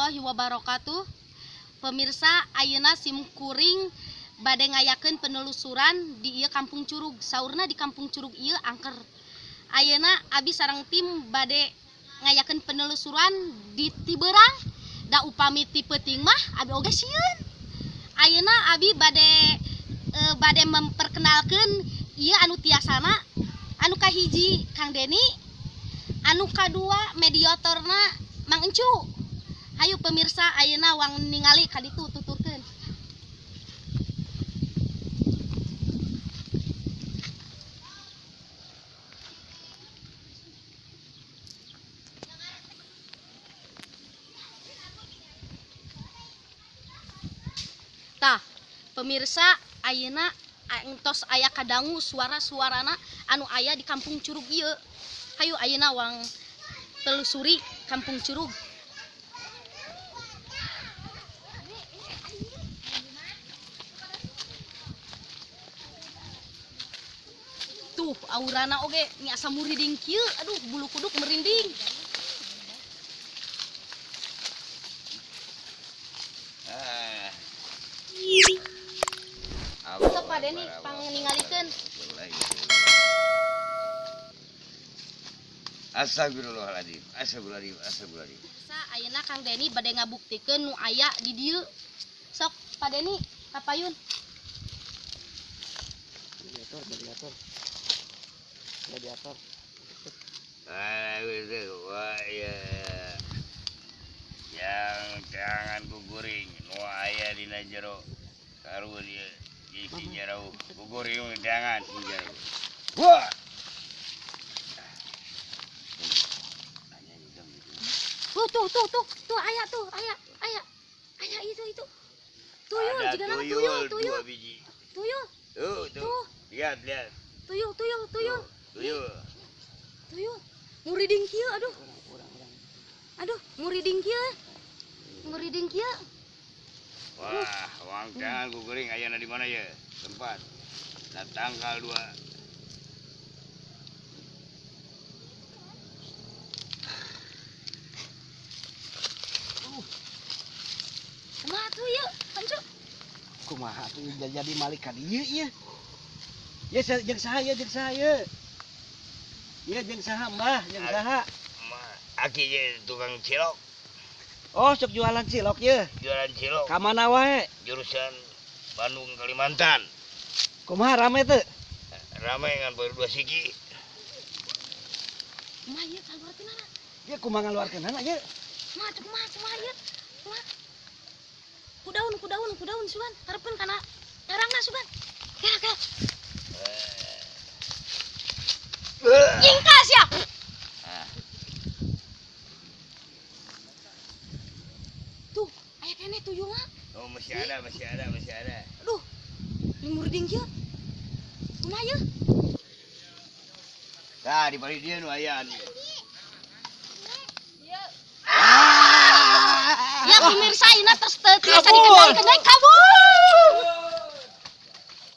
Warahmatullahi wabarakatuh. Pemirsa, ayeuna sim kuring bade ngayakeun penelusuran di ieu Kampung Curug. Saurna di Kampung Curug ieu angker. Ayeuna abi sareng tim bade ngayakeun penelusuran di Tiberang. Da upami ti peuting mah abi oge sieun. Ayeuna abi bade memperkenalkeun ieu anu tiasana, anu kahiji Kang Deni, anu kadua mediatorna Mang Encu. Hayu pemirsa, ayeuna wang ningali ka ditu tuturkeun. Tah, pemirsa, ayeuna entos aya kadangu suara-suarana anu aya di Kampung Curug ieu. Hayu ayeuna wang telusuri Kampung Curug. Tuh aurana oge nya asa muriding kieu, aduh bulu kuduk merinding. Sok Pak Deni pangningalikeun. Astagfirullahaladzim, astagfirullahaladzim, astagfirullahaladzim. Sa ayeuna Kang Deni bade ngabuktikeun nu aya di dieu. Sok Pak Deni kapayun. Mediator, mediator. Mediator. Ah, itu, wah, ya. Yang tangan guguring, nu aya dina jero karu dia isi jero guguring tangan si jero. Wah. Tuh tuh tuh tuh tuh aya tuh aya aya aya itu. Tuyul Ada juga nama tuyul, tuyul tuyul. 2 biji. Tuyul. Tuh, tuh. Tuh. Lihat, lihat. Tuyul tuyul tuyul. Tuh, tuyul. Tuyul. Muriding kieu aduh. Aduh, muriding kieu. Muriding kieu. Wah, wang tangan guguring ayana di mana ya? Tempat. Nah, tanggal 2. Kumaha tuh ieu, Pancu? Kumaha tuh jadi malik ka dieu ieu? Ya jeung saha ieu, jeung saha ieu? Ieu jeung saha Mbah, jeung saha? Aki je tukang cilok. Oh, sok jualan cilok ieu. Jualan cilok. Ka mana wae? Jurusan Bandung Kalimantan. Kumaha rame teu? Rame ngan baru 2 siki. Kumaha ieu kaluarkeunana? Ieu kumaha ngaluarkeunana ieu? Kumaha tuh kumaha kumaha ieu? Kumaha? Ku daun, ku daun, ku daun sugan, hareupeun kana tarangna sugan. Kira kira. Ingkas ya. Tuh, aya keneh tuyulna. Oh, masih ada, masih ada, masih ada. Aduh. Ini muriding kieu. Kumaha ieu? Tah, di balik dia nu aya anu. Ya pemirsa, ini terus tiasa dikendalikan, kabur.